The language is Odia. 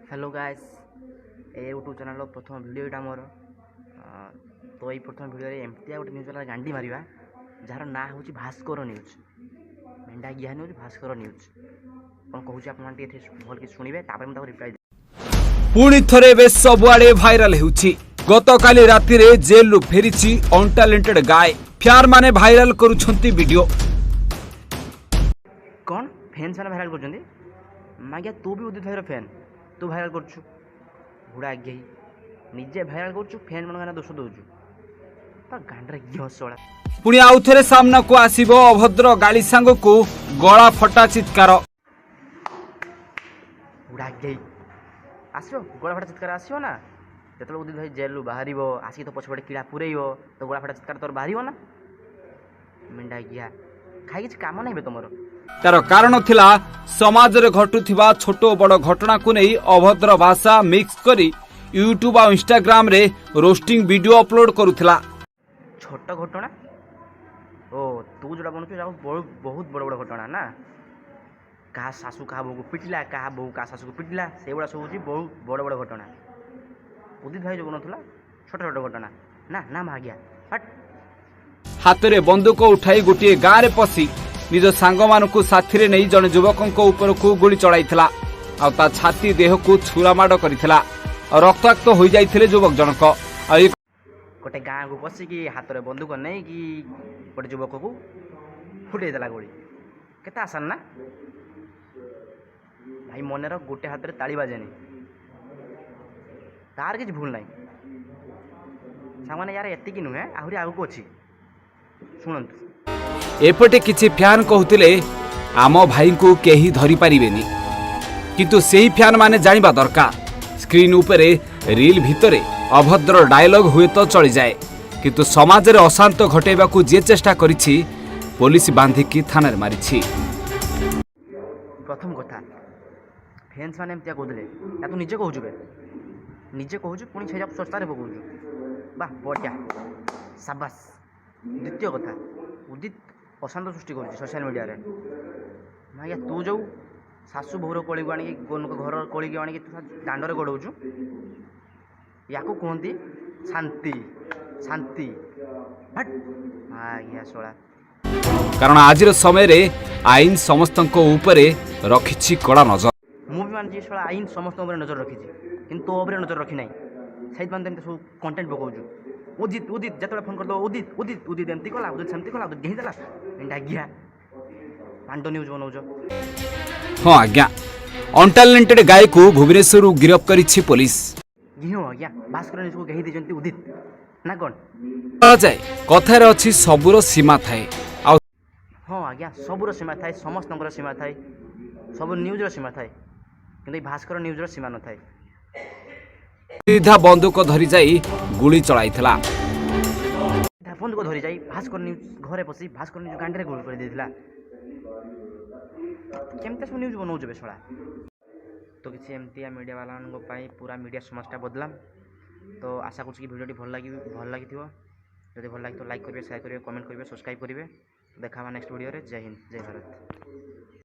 ହ୍ୟାଲୋ ଗାଏସ୍, ଏ ୟୁଟ୍ୟୁବ୍ ଚ୍ୟାନେଲ୍ର ପ୍ରଥମ ଭିଡ଼ିଓ ଏଇଟା ମୋର। ତ ଏଇ ପ୍ରଥମ ଭିଡ଼ିଓରେ ଏମିତିଆ ଗୋଟେ ନ୍ୟୁଜ୍ ବାଲା ଗାଣ୍ଡି ମାରିବା, ଯାହାର ନାଁ ହେଉଛି ଭାସ୍କର ନ୍ୟୁଜ୍। ମେଣ୍ଢା ଗିହା ନ୍ୟୁଜ୍, ଭାସ୍କର ନ୍ୟୁଜ୍। କ'ଣ କହୁଛି ଆପଣମାନେ ଟିକେ ଭଲକି ଶୁଣିବେ, ତାପରେ ମୁଁ ତାକୁ ରିପ୍ଲାଏ। ପୁଣି ଥରେ ଏବେ ସବୁଆଡେ ଭାଇରାଲ ହେଉଛି। ଗତକାଲି ରାତିରେ ଜେଲରୁ ଫେରିଛି ଅନଟ୍ୟାଲେଣ୍ଟେଡ ଗାଏ। ଫ୍ୟାନ୍ ମାନେ ଭାଇରାଲ କରୁଛନ୍ତି ଭିଡିଓ। କ'ଣ ଫ୍ୟାନ୍ସ ମାନେ ଭାଇରାଲ୍ କରୁଛନ୍ତି? ମାଗିଆ, ତୁ ବି ଉଦିତ ଭାଇର ଫ୍ୟାନ୍, ତୁ ଭାଇରାଲ୍ କରୁଛୁ। ଘୁଡ଼ା ଗେହି, ନିଜେ ଭାଇରାଲ୍ କରୁଛୁ, ଫ୍ୟାନ୍ ମାନଙ୍କ ଦୋଷ ଦେଉଛୁ। ତା ଗାଣ୍ଡରେ ଘିଅ ଶଳା। ପୁଣି ଆଉଥରେ ସାମ୍ନାକୁ ଆସିବ ଅଭଦ୍ର ଗାଳି ସାଙ୍ଗକୁ ଗଳା ଫଟା ଚିତ୍କାର। ଘୁଡ଼ା ଗେହି, ଆସିବ ଗଳା ଫଟା ଚିତ୍କାର ଆସିବ ନା? ଯେତେବେଳେ ଉଦିତ ଭାଇ ଜେଲରୁ ବାହାରିବ, ଆସିକି ତ ପଛପଟେ କିଳା ପୁରେଇବ, ତ ଗଳା ଫଟା ଚିତ୍କାର ତୋର ବାହାରିବ ନା? ମେଣ୍ଢା ଘିଆ, ଖାଇ କିଛି କାମ ନାହିଁ ବେ ତମର। ତାର କାରଣ ଥିଲା, ସମାଜରେ ଘଟୁଥିବା ଛୋଟ ବଡ଼ ଘଟଣାକୁ ନେଇ ଅଭଦ୍ର ଭାଷା ମିକ୍ସ କରି ୟୁଟ୍ୟୁବ ଆଉ ଇନଷ୍ଟାଗ୍ରାମରେ ରୋଷ୍ଟିଂ ଭିଡିଓ ଅପଲୋଡ କରୁଥିଲା। ଛୋଟ ଘଟଣା? ଓ, ତୁ ଯେଉଁଟା ବନଉଛୁ ସେଇଟା ବହୁତ ବହୁତ ବଡ଼ ବଡ଼ ଘଟଣା ନା? କାହା ଶାଶୁ କାହା ବୋହୂକୁ ପିଟିଲା, କାହା ବୋହୂ କାହା ଶାଶୁକୁ ପିଟିଲା, ସେଗୁଡ଼ା ସବୁ ହେଉଛି ବହୁତ ବଡ଼ ବଡ଼ ଘଟଣା। ଉଦିତ ଭାଇ ଯେଉଁ ବନଉଥିଲା ଛୋଟ ଛୋଟ ଘଟଣା ନା? ନା ମାଗିଆ, ହଟ୍। ହାତରେ ବନ୍ଧୁକ ଉଠାଇ ଗୋଟିଏ ଗାଁରେ ପଶି ନିଜ ସାଙ୍ଗମାନଙ୍କୁ ସାଥିରେ ନେଇ ଜଣେ ଯୁବକଙ୍କ ଉପରକୁ ଗୁଳି ଚଳାଇଥିଲା ଆଉ ତା ଛାତି ଦେହକୁ ଛୁରାମାଡ଼ କରିଥିଲା ଆଉ ରକ୍ତାକ୍ତ ହୋଇଯାଇଥିଲେ ଯୁବକ ଜଣକ। ଆଉ ଏ ଗୋଟେ ଗାଁକୁ ପଶିକି ହାତରେ ବନ୍ଧୁକ ନେଇକି ଗୋଟେ ଯୁବକକୁ ଫୁଟେଇ ଦେଲା ଗୁଳି। କେତେ ଆସାନ ନା ଭାଇ? ମନେର ଗୋଟେ ହାତରେ ତାଳି ବାଜେନି। ତାର କିଛି ଭୁଲ ନାହିଁ। ସାଙ୍ଗମାନେ, ୟାର ଏତିକି ନୁହେଁ, ଆହୁରି ଆଗକୁ ଅଛି, ଶୁଣନ୍ତୁ। ଏପଟେ କିଛି ଫ୍ୟାନ୍ କହୁଥିଲେ, ଆମ ଭାଇଙ୍କୁ କେହି ଧରିପାରିବେନି। କିନ୍ତୁ ସେହି ଫ୍ୟାନ୍ ମାନେ ଜାଣିବା ଦରକାର, ସ୍କ୍ରିନ୍ ଉପରେ ରିଲ୍ ଭିତରେ ଅଭଦ୍ର ଡାଇଲଗ ହୁଏତ ଚଳିଯାଏ, କିନ୍ତୁ ସମାଜରେ ଅଶାନ୍ତ ଘଟାଇବାକୁ ଯିଏ ଚେଷ୍ଟା କରିଛି, ପୋଲିସ ବାନ୍ଧିକି ଥାନାରେ ମାରିଛି। ପ୍ରଥମ କଥା, ଫ୍ୟାନ୍ସ ମାନେ ଏମିତିଆ କହୁଥିଲେ ନା ତୁ ନିଜେ କହୁଛୁ ବେ? ନିଜେ କହୁଛୁ, ପୁଣି ସେଇଟା ଚର୍ଚ୍ଚାରେ ପକଉଛୁ। ବାह, ବଢ଼ିଆ, ସାବାସ। ଦ୍ୱିତୀୟ କଥା, ଉଦିତ ଅଶାନ୍ତ ସୃଷ୍ଟି କରୁଛି ସୋସିଆଲ ମିଡ଼ିଆରେ। ଆଜ୍ଞା, ତୁ ଯେଉଁ ଶାଶୁ ବୋହୂର କଳିକୁ ଆଣିକି, ଘରର କଳିକି ଆଣିକି ତୁ ଦାଣ୍ଡରେ ଗଡ଼ଉଛୁ, ୟାକୁ କୁହନ୍ତି ଶାନ୍ତି? ଶାନ୍ତି? ହଟ୍ ଆଜ୍ଞା ଶଳା। କାରଣ ଆଜିର ସମୟରେ ଆଇନ ସମସ୍ତଙ୍କ ଉପରେ ରଖିଛି କଡ଼ା ନଜର। ମୁଁ ବି ମାନୁଛି ଶଳା, ଆଇନ ସମସ୍ତଙ୍କ ଉପରେ ନଜର ରଖିଛି, କିନ୍ତୁ ତୋ ଉପରେ ନଜର ରଖିନାହିଁ। ସେଇଥିପାଇଁ ତ ଏମିତି ସବୁ କଣ୍ଟେଣ୍ଟ ପକାଉଛୁ। ଉଦିତ ଉଦିତ, ଯେତେବେଳେ ଫୋନ୍ କରିଦେବ, ଉଦିତ ଉଦିତ, ଉଦିତ ଏମିତି କଲା, ଉଦିତ ସେମିତି କଲା, ଉଦିତ ଗେହିଁ ଦେଲା। ମେଣ୍ଢା ଘିଆ, ପାଣ୍ଡ ନ୍ୟୁଜ୍ ବନଉଛ। ହଁ ଆଜ୍ଞା, ଅନଟ୍ୟାଲେଣ୍ଟେଡ ଗାୟକୁ ଭୁବନେଶ୍ୱରରୁ ଗିରଫ କରିଛି ପୋଲିସ। ଘିଅ ଆଜ୍ଞା, ଭାସ୍କର ନ୍ୟୁଜ୍କୁ ଗେହି ଦେଇଛନ୍ତି ଉଦିତ ନା କ'ଣ? କୁହାଯାଏ, କଥାରେ ଅଛି, ସବୁର ସୀମା ଥାଏ ଆଉ ହଁ ଆଜ୍ଞା, ସବୁର ସୀମା ଥାଏ, ସମସ୍ତଙ୍କର ସୀମା ଥାଏ, ସବୁ ନ୍ୟୁଜ୍ର ସୀମା ଥାଏ, କିନ୍ତୁ ଏଇ ଭାସ୍କର ନ୍ୟୁଜ୍ର ସୀମା ନଥାଏ। ସିଧା ବନ୍ଧୁକ ଧରି ଯାଇ ଗୁଳି ଚଳାଇଥିଲା। ସିଧା ବନ୍ଧୁକ ଧରି ଯାଇ ଭାସ୍କର ନ୍ୟୁଜ୍ ଘରେ ପଶି ଭାସ୍କର ନ୍ୟୁଜ୍ ଗାଣ୍ଡିରେ ଗୁଳି କରିଦେଇଥିଲା। କେମିତି ସବୁ ନ୍ୟୁଜ୍ ବନଉଛ ବେ ଶଳା? ତ କିଛି ଏମିତିଆ ମିଡ଼ିଆ ବାଲାମାନଙ୍କ ପାଇଁ ପୁରା ମିଡ଼ିଆ ସମାଜଟା ବଦନାମ। ତ ଆଶା କରୁଛି କି ଭିଡ଼ିଓଟି ଭଲ ଲାଗିଥିବ। ଯଦି ଭଲ ଲାଗିଥିବ, ଲାଇକ୍ କରିବେ, ସେୟାର କରିବେ, କମେଣ୍ଟ କରିବେ, ସବସ୍କ୍ରାଇବ୍ କରିବେ। ଦେଖା ହେବା ନେକ୍ସଟ ଭିଡ଼ିଓରେ। ଜୟ ହିନ୍ଦ, ଜୟ ଭାରତ।